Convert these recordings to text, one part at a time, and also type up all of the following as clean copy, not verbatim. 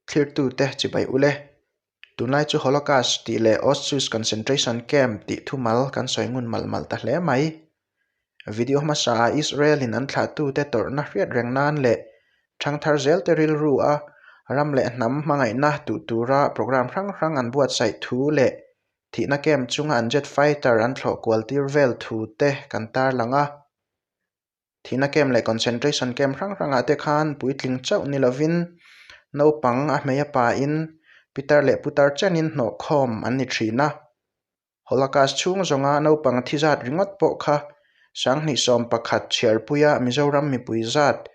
Thlirtute chibai ule. Tunlai chu Holocaust tih leh Auschwitz concentration camp tih thumal kan sawi ngun malh malh ta hle mai. Video hmasa ah Israel in an thlahtute tawrhna hriat reng nan leh thangthar zelte rilru a ram leh hnam hmangaihna tuh tura program hrang hrang an buatsaih thu leh thihna camp chunga an jet fighter an thlawh kual tir vel thu te kan tarlang a. Thihna camp leh concentration camp hrang hrangah te khan puitling chauh ni lovin naupang a hmei a pain pitar leh putar chenin hnawh khawm an ni thin a. Holocaust chhung zawnga naupang thi zat ringawt pawh kha sanghnih 11 chhiarpuia Mizoram mipui zat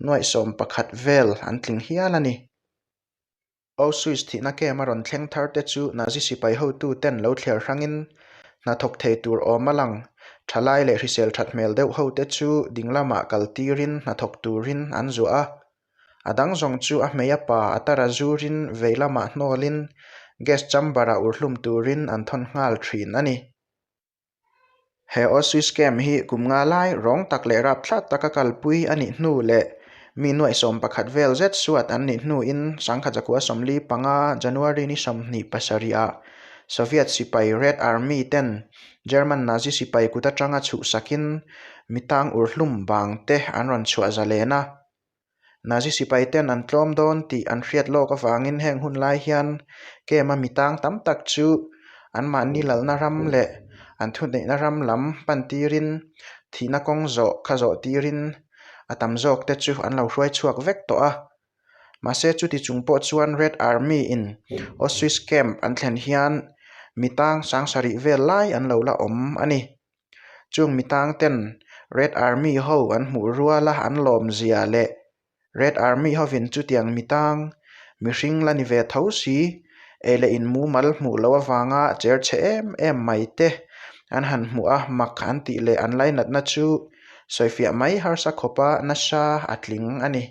nuaih 11 vel an tling hial a ni. Auschwitz thihna camp a rawn thleng thar te chu Nazi sipai hotu ten lo thliar hrangin hna thawk thei tur awm a lang. Thalai leh hrisel that hmel deuh ho te chu ding lamah kal tirin hna thawk turin an zuah a. A dang zawng chu a hmei a pa a tara zurin vei lamah hnawlin gas chamber ah urhlum turin an thawn nghal thin a ni. He Auschwitz camp hi kum nga lai rawng tak leh rapthlak taka kalpui a nih hnu leh mi nuaih 11 vel zet suat an nih hnuin 1945 January ni 27 ah Soviet sipai Red Army ten German Nazi sipai kut atanga chhuhsakin mitang urhlum bang te an rawn chhuah zalen a. Nazi sipai ten an tlawm dawn tih an hriat lawk avangin heng hun lai hian camp a mitang tam tak chu anmahni lalna ram leh an thuneihna ram lam pan tirin thihna kawng zawh kha zawh tirin a tam zawk te chu an lo hruai chhuak vek tawh a. Mahse chuti chung pawh chuan Red Army in Auschwitz camp an thlen hian mitang 7000 vel lai an lo la awm a ni. Chung mitang ten Red Army ho an hmuh ruala an lawm zia leh Red Army hovin chutiang mitang mihring la ni ve tho si ei leh in mumal hmuh loh avanga cher chhe em em mai te an han hmuh a mak an tih leh an lainatna chu sawifiah mai harsa khawpa nasa a tling a ni.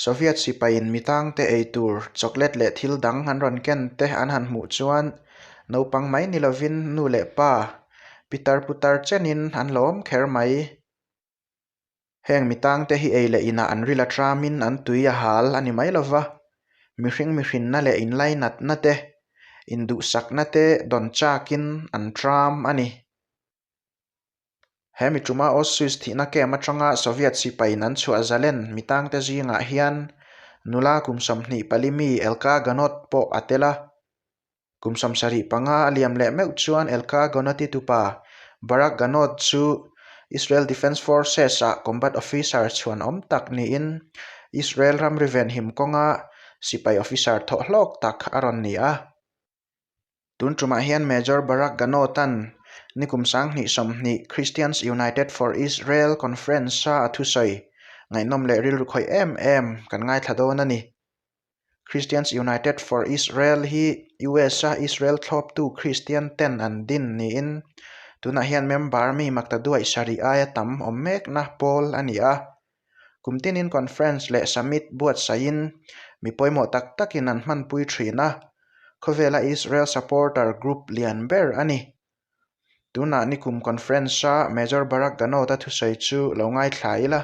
Soviet sipaiin mitangte ei tur chocolate leh thil dang an rawn ken te an han hmuh chuan naupang mai ni lovin nu leh pa pitar putar chenin an lawm kher mai. Heng mitangte hi ei leh inah an ril a tramin an tui a hal a ni mai lova, mihring mihrinna leh inlainatna te, induhsakna te dawn chakin an tram a ni. He mi tuma Auschwitz thihna camp atanga Soviet sipaiin an chhuah zalen mitangte zingah hian nula kum 24 mi Elka Ganot pawh a tel a. Kum 75 a liam leh meuh chuan Elka Ganot-i tupa Barak Ganot chu Israel Defense Forces-ah combat officer chhuanawm tak niin Israel ramri venhim kawnga sipai officer thawhhlawk tak a rawn ni a. Tun tumah hian Major Barak Ganot-a'n nikum 2020 Christians United for Israel Conference-a a thusawi ngaihnawm leh rilru khawih em em kan ngaithla dawn a ni. Christians United for Israel hi US-a Israel thlawptu Kristian ten an din niin tunah hian member mi makta duaih sarih aia tam awm mekna pawl a ni a. Kum tinin conference leh summit buatsaihin mi pawimawh tak takin an hmanpui thin a, khawvela Israel supporter group lian ber a ni. Tunah nikum conference-a Major Barak Ganot-a thusawi chu lo ngaithla ila.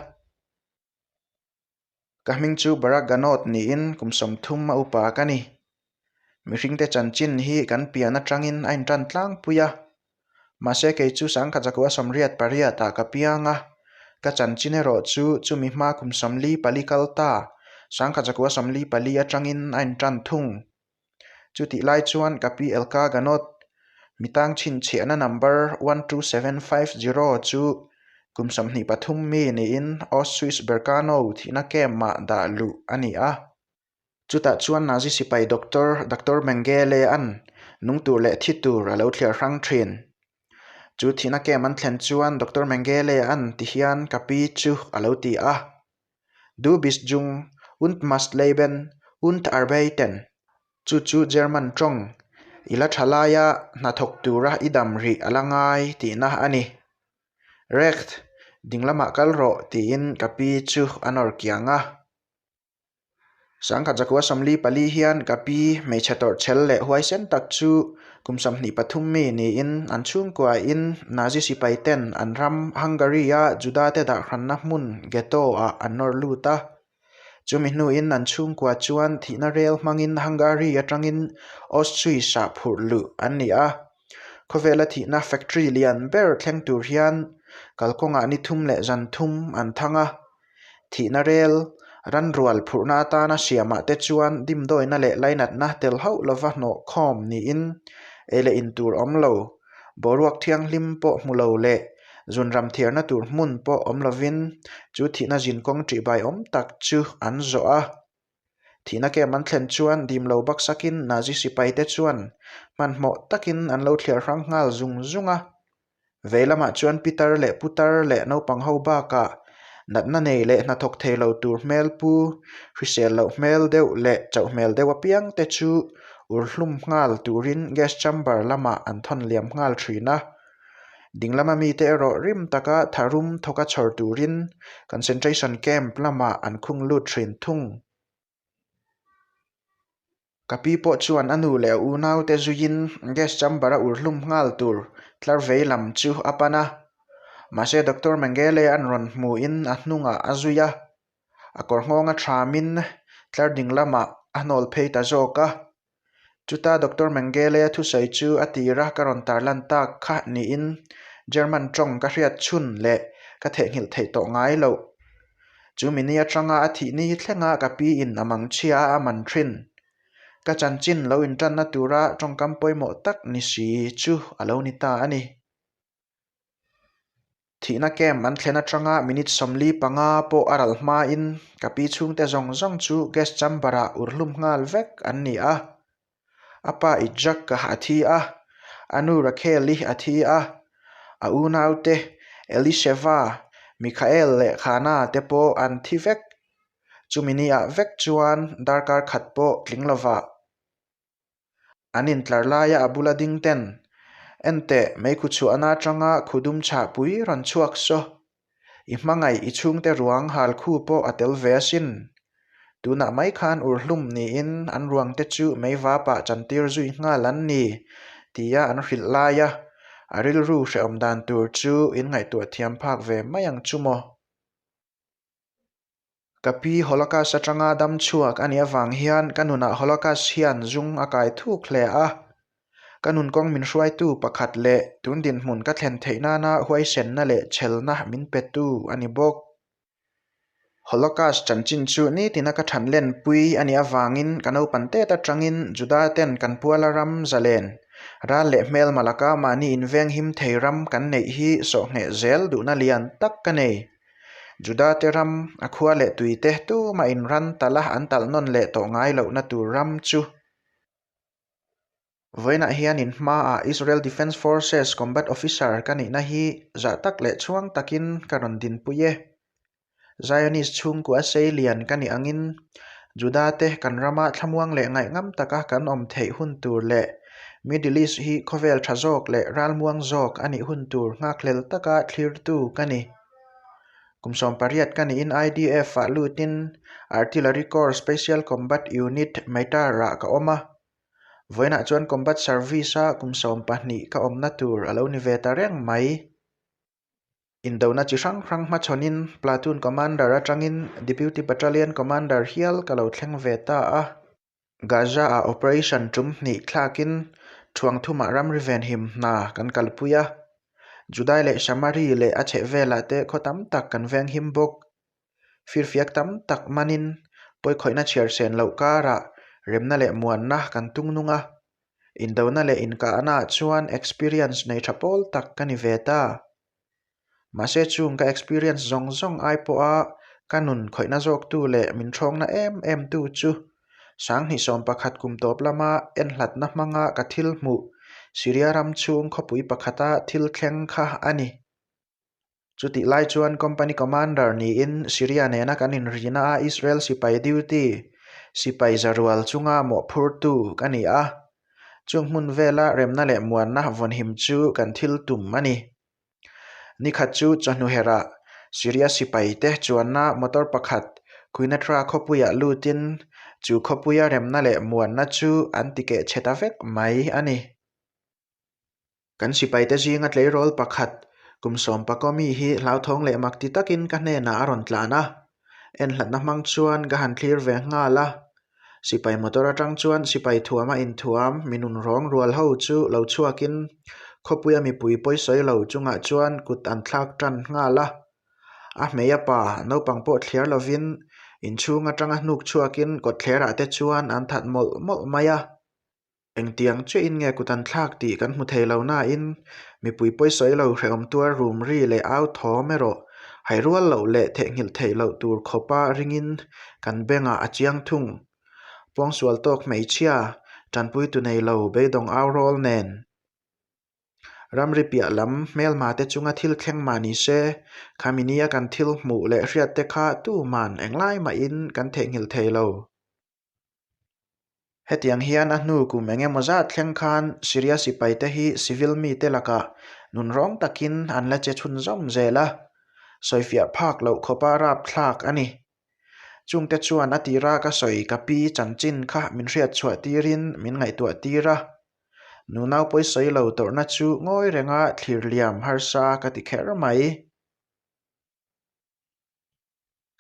Ka hming chu Barak Ganot niin kum 30 a upa ka ni. Mihringte chanchin hi kan pian atangin a intan tlangpui a. Mahse kei chu 1988 ah ka piang a, ka chanchin erawh chu chumi hma kum 44 kal ta 1944 atangin a intan thung. Chutih lai chuan ka pi Elka Ganot mitang chhinchhiahna number 12750 chu kum 23 mi niin Auschwitz-Birkenau thihna camp-ah dah luh a ni a. Chutah chuan Nazi sipai doctor Doctor Mengele-a'n nung tur leh thi tur a lo thliar hrang thin. Chu thihna camp an thlen chuan Doctor Mengele-a'n ti hian ka pi chu a lo ti a, Du bist jung und musst leben und arbeiten. Chu chu German tawng i la tha laia hnathawk tura i dam rih a la ngai tihna a ni. Recht, ding lamah kal rawh tiin ka pi chu a nawr kiang a. 1944 hian ka pi hmeichhe tawrhchhel leh huaisen tak chu kum 23 mi niin an chhungkuain Nazi sipai ten an ram Hungary-a Juda te dahhranna hmun ghetto-ah an nawr lut a. Chumi hnuin an chhungkua chuan thihna rel hmangin Hungary atangin Auschwitz-ah phurh luh an ni a. Khawvela thihna factory lian ber thleng tur hian kalkawngah ni thum leh zan thum an thang a. Thihna rel, ranrual phurhna atana siamah te chuan dimdawina leh lainatna tel hauh lova hnawh khawm niin ei leh in tur awm lo, boruak thianghlim pawh hmu lo leh zunram thiarna tur hmun pawh awm lovin chu thihna zinkawng ṭihbai awm tak chu an zawh a. Thihna kem an thlen chuan dim lo baksakin Nazi sipaite chuan hmanhmawh takin an lo thliar hrang nghal zung zung a. Vei lamah chuan pitar leh putar leh naupang ho bakah natna nei leh hnathawk thei lo tur hmel pu, hrisel loh hmel deuh leh chauh hmel deuh apiang te chu ur hlum nghal turin gas chamber lamah an thawn liam nghal thin a. Ding lama mite erawh rim taka tharum thawka chhawr turin concentration camp lamah an khung lut thin thung. Ka pi pawh chuan a nu leh a unaute zuiin gas chamber a ur hlum nghal tur tlar vei lam chu a pan a. Mahse Doctor Mengele an rawn hmuhin a hnungah a zui a, a kawr nghawnga thamin tlar ding lamah a hnawl phei ta zawk a. Chuta Doctor Mengele thusawi chu a tira ka rawn tarlan tak kha niin German tawng ka hriat chhun leh ka theihnghilh theih tawh ngai loh. Chu mini atanga a thih ni thlenga ka pi in a mangchhia a man thin. Ka chanchin lo intanna tura tawngkam pawimawh tak ni si chu a lo ni ta a ni. Thihna camp an thlen atanga minute 45 pawh a ral hmain ka pi chhungte zawng zawng chu gas chamber ah ur hlum nghal vek an ni a. A pa Itzhak-a a thi a, a nu Rakhel-i a thi a, a unaute Elisheva, Mikhael leh Khana te pawh an thi vek. Chumi ni ah vek chuan darkar khat pawh tling lovah An intlar laia a bula ding ten, Enteh, meikhu chhuahna atanga khudum chhahpui rawn chhuak saw. I hmangaih i chhungte ruang hal khu pawh a tel ve asin. Tunah mai khan ur hlum niin an ruangte chu meivapah chantir zui nghal an ni, tia an hrilh laia a rilru hrehawm dan tur chu inngaihtuah thiam phak ve mai ang chu maw? Ka pi Holocaust atanga dam chhuak a nih avang hian ka nunah Holocaust hian zung a kai thuk hle a. Ka nun kawng min hruaitu pakhat leh tun dinhmun ka thlen theih nana huaisenna leh chhelna min petu a ni bawk. Holocaust chanchin chu nitina ka than lenpui a nih avangin ka naupan tet atangin Juda ten kan puala ram zalen, ral leh hmelma laka mahni invenghim thei ram kan neih hi sawhngheh zel duhna lian tak ka nei. Judate ram, a khua leh tuite tumah in ran talh a an talh nawn leh tawh ngai lohna tur ram chu. Vawiinah hian in hmaah Israel Defence Forces Combat Officer ka nihna hi zah tak leh chhuang takin ka rawn dinpui e. Zionist chhungkua sei lian ka nih angin Judate kan rama thlamuang leh ngaihngam taka kan awm theih hun tur leh Middle East hi khawvel tha zawk leh ralmuang zawk a nih hun tur nghakhlel taka thlirtu ka ni. Kum 18 ka niin IDF-ah lutin Artillery Corps Special Combat Unit Meitar-ah ka awm a. Vawiinah chuan Combat Service-a kum 12 ka awmna tur a lo ni ve ta reng mai. Indona chi hrang hrang hmachhawnin Platoon Commander atangin Deputy Battalion Commander hial ka lo thleng ve ta a. Gaza-ah operation tum hnih thlakin thuang thumah ramri venhim hna kan kalpui a. Judai leh Samari leh a chhehvelah te khaw tam tak kan venghim bawk. Firfiak tam tak manin pawikhawihna chhiar sen loh karah remna leh muanna kan tung nung a. Indona leh inkahnaah chuan experience nei tha pawl tak ka ni ve ta. Mahse chung ka experience zawng zawng ai pawha ka nun khawihna zawktu leh min ṭhawngna em em tu chu 2011 kum tawp lama enhlatna hmanga ka thil hmuh Syria ram chhung khawpui pakhata thil thleng kha a ni. Chutih lai chuan Company Commander niin Syria nena kan inrina a Israel sipai duty sipai zarual chunga mawhphurtu ka ni a. Chung hmun vela remna leh muanna vawnhim chu kan thil tum a ni. Nikhat chu chawhnu herah Syria sipaite chuanna motor pakhat Quneitra khawpuiah lutin chu khawpuia remna leh muanna chu an ti keh chhe ta vek mai a ni. Kan sipaite zinga tleirawl pakhat kum sawm pakawmi hi hlauthawng leh mak ti takin ka hnenah a rawn tlan a. Enhlatna hmang chuan ka han thlir ve nghal a. Sipai motor atang chuan sipai thuama inthuam mi nunrawng rual ho chu lo chhuakin khawpuia mipui pawisawi lo chungah chuan kut an thlak tan nghal a. A hmei a pa naupang pawh thliar lovin inchhung atanga hnuk chhuakin kawtthlerah te chuan an that mawlh mawlh mai a. Engtiang chiahin nge kut an thlak tih kan hmu thei lo nain mipui pawisawi lo hrehawm tuar rum ri leh au thawm erawh hairual loh leh theihnghilh theih loh tur khawpa ringin kan bengah a chiang thung. Pawngsual tawk hmeichhia, tanpuitu nei lo beidawng au rawl nen. Ramri piah lam hmelma te chunga thil thleng mah ni se, khami nia kan thil hmuh leh hriat te kha tuman englai mahin kan theihnghilh thei lo. Hetiang hian a hnu kum eng emaw zat thleng khan Syria sipaite hi civil mite lakah nunrawng takin an la che chhunzawm zel a, sawifiah phak loh khawpa rapthlak a ni. Chungte chuan a tira ka sawi ka pi chanchin kha min hriat chhuah tirin min ngaihtuah tir a, nunau pawisawi lo tawrhna chu ngawi renga thlir liam harsa ka ti kher mai.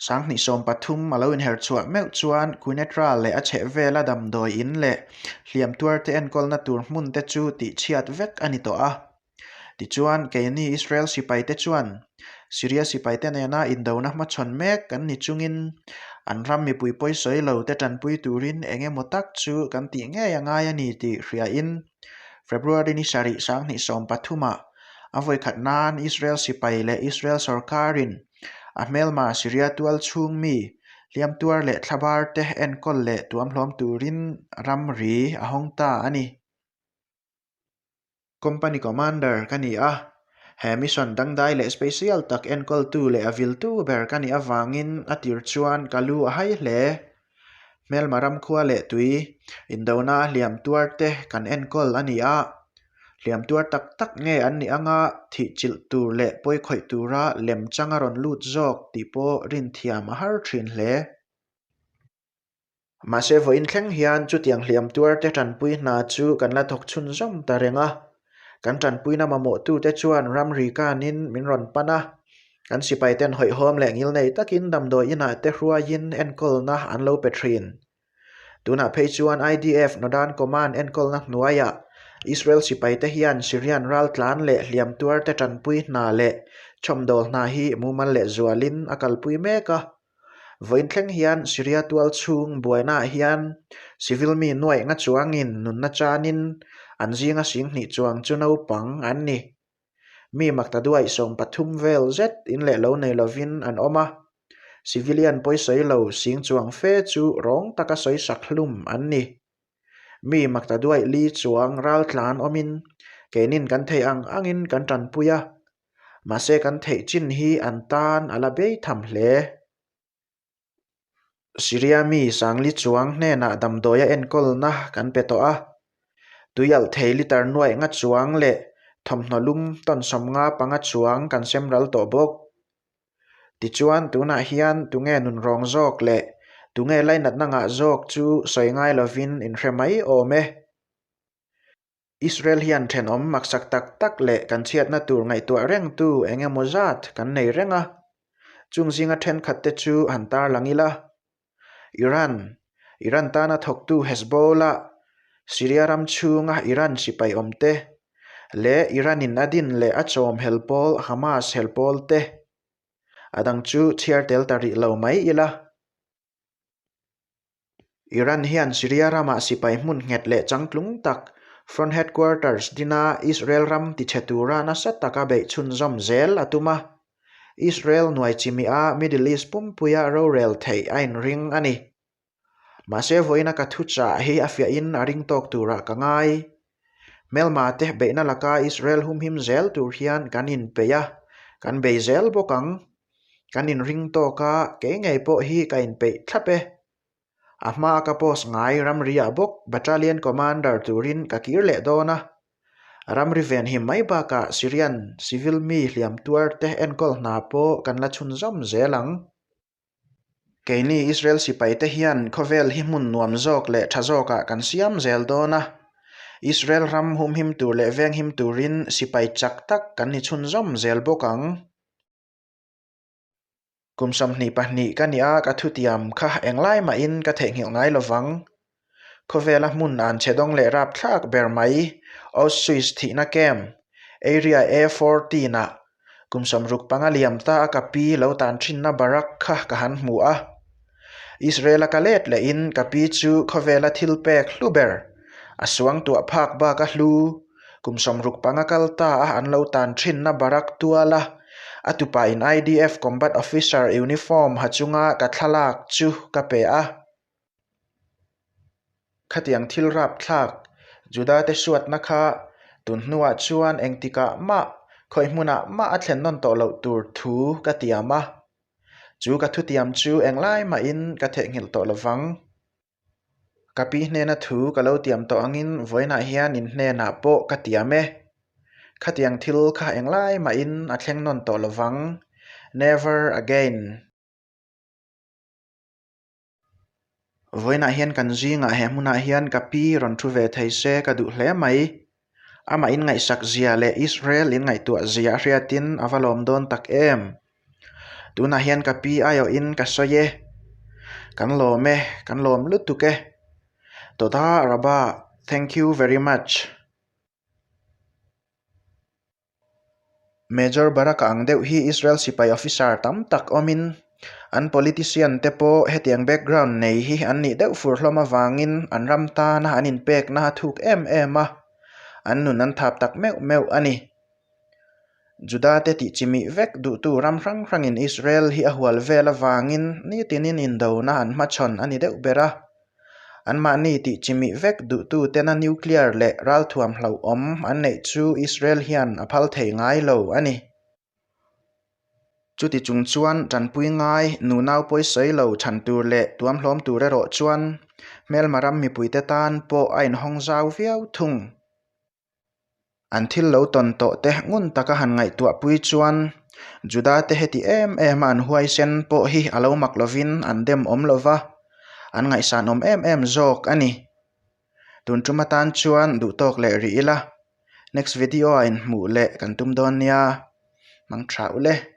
Sanghnih 13 a lo inher chhuah meuh chuan Qunetra leh a chhehvela damdawi in leh hliam tuarte enkawlna tur hmun te chu tihchhiat vek a ni tawh a. Tichuan, keini Israel sipaite chuan Syria sipaite nena indona hmachhawn mek kan ni chungin an ram mipui pawisawi lo te tanpui turin eng emaw tak chu kan tih ngei a ngai a ni tih hriain February ni sarih sanghnih 13 ah a vawikhat nan Israel sipai leh Israel sorkarin A hmelma Syria tual chhung mi hliam tuar leh thlabar te enkawl leh tuamhlawm turin ramri a hawng ta a ni. Company Commander ka ni a, he mission dangdai leh special tak enkawltu leh a viltu ber ka nih avangin a tir chuan ka lu a hai hle. Hmelma ramkhua leh tui indona hliam tuar te kan enkawl a ni a, hliam tuar tak tak nge an nih anga thih chilh tur leh pawi khawih tura lem chang a rawn lut zawk tih pawh rinthiam a har thin hle. Mahse vawiin thleng hian chutiang hliam tuar te tanpui hna chu kan la thawk chhunzawm ta reng a, Kan tanpuina mamawhtute chuan ramri kanin min rawn pan a, kan sipaiten hawihhawm leh ngilnei takin damdawi inah te hruaiin enkawlna an lo pe thin. Tunah phei chuan IDF Northern Command enkawlna hnuaiah Israel sipaite hian Syrian raltlan leh hliam tuarte tanpui hna leh chhawmdawl hna hi mumal leh zualin a kalpui mek a. Vawiin thleng hian Syria tual chhung buainaah hian civil mi nuaih nga chuangin nunna chanin an zinga singhnih chuang chu naupang an ni. Mi makta duaih 13 vel zet in leh lo nei lovin an awm a, civilian pawisawi lo sing chuang fe chu rawng taka sawisak hlum an ni. Mi makta duaih li chuang raltlan awmin keinin kan theih ang angin kan tanpui a, Mahse kan theih chin hi an tan a la bei tham hle. Syria mi Sangli chuang hnenah damdawia enkawlna kan pe tawh a. Tuialh thei litre nuaih nga chuang leh thawmhnaw lum tawn 55 chuang kan sem ral tawh bawk. Tichuan tunah hian tunge nunrawng zawk leh tunge lainatna ngah zawk chu sawi ngai lovin inhre mai awm e. Israel hian thenawm maksak tak tak leh kan chhiatna tur ngaihtuah rengtu eng emaw zat kan nei reng a, chung zinga thenkhat te chu han tarlang ila. Iran, Iran tana thawktu Hezbollah, Syria ram chhunga Iran sipai awm te, leh Iran-in a din leh a chawm hel pawl Hamas hel pawl te. A dang chu chhiar tel ta rih lo mai ila. Iran hian Syria ramah sipai hmun nghet leh changtlung tak Front Headquarters dina Israel ram tichhe tura nasa taka beih chhunzawm zel a tum a, Israel nuai chimih a Middle East pumpuia rorel theih a inring a ni. Mahse vawiina ka thuchah hi a fiahin a ring tawk turah ka ngai. Hmelma te beihna laka Israel humhim zel tur hian kan inpeih a, kan bei zel bawk ang. Kan inring tawk a, kei ngei pawh hi ka inpeih thlap e. A hmaa ka post ngai ramriah bawk Battalion Commander turin ka kir leh dawn a. Ramri venhim mai bakah Syrian civil mi hliam tuar te enkawl hna pawh kan la chhunzawm zel ang. Keini Israel sipaite hian khawvel hi hmun nuam zawk leh tha zawkah kan siam zel dawn a. Israel ram humhim tur leh venghim turin sipai chak tak kan ni chhunzawm zel bawk ang. Kum 22 ka nia ka thutiam kha englai mahin ka theihnghilh ngai lovang. Khawvela hmun an chhe dawng leh rapthlak ber mai Auschwitz thihna camp, Area A 14 ah kum 65 liam ta a ka pi lo tan thinna barrack kha ka han hmu a. Israel-a ka let lehin ka pi chu khawvela thil pek hlu ber, a suangtuah phak bak a hlu, kum 65 kal ta a an lo tan thinna barrack tuala a tupain IDF combat officer uniform ha chunga ka thlalak chu ka pe a. Khatiang thil rapthlak Juda-te suatna kha tun hnuah chuan engtikah mah, khawi hmunah mah a thlen nawn tawh loh tur thu ka tiam a. Chu ka thutiam chu englai mahin ka theihnghilh tawh lo vang. Ka pi hnena thu ka lo tiam tawh angin vawiinah hian in hnenah pawh ka tiam e. Khatiang thil kha englai mahin a thleng nawn tawh lo vang. Never again. Vawiinah hian kan zingah he hmunah hian ka pi rawn thu ve thei se ka duh hle mai. Amah in ngaihsak zia leh Israel in ngaihtuah zia a hriatin a va lawm dawn tak em. Tunah hian ka pi aiawhin ka sawi e. Kan lawm e, kan lawm lutuk e. Toda Rabba, thank you very much. Major Barak-a ang deuh hi Israel sipai officer tam tak awmin an politician te pawh hetiang background nei hi an nih deuh fur hlawm avangin an ram tana an inpekna a thuk em em a, an nun an thap tak meuh meuh a ni. Juda te tih chimih vek duhtu ram hrang hrangin Israel hi a hual vel avangin nitinin indona an hmachhawn a ni deuh ber a. Anmahni tih chimih vek duhtu tena nuclear leh ralthuam hlauhawm an neih chu Israel hian a phal thei ngai lo a ni. Chuti chung chuan tanpui ngai nunau pawisawi lo chhan tur leh tuamhlawm tur erawh chuan hmelma ram mipuite tan pawh a inhawng zau viau thung. An thil lo tawn tawh te ngun taka han ngaihtuah pui chuan Juda te heti em em a an huaisen pawh hi a lo mak lovin an dem awm lo va, an ngaihsan awm em em zawk a ni. Tun tum atan chuan duh tawk leh rih ila, next video ah inhmuh leh kan tum dawn nia, hmang tha ule.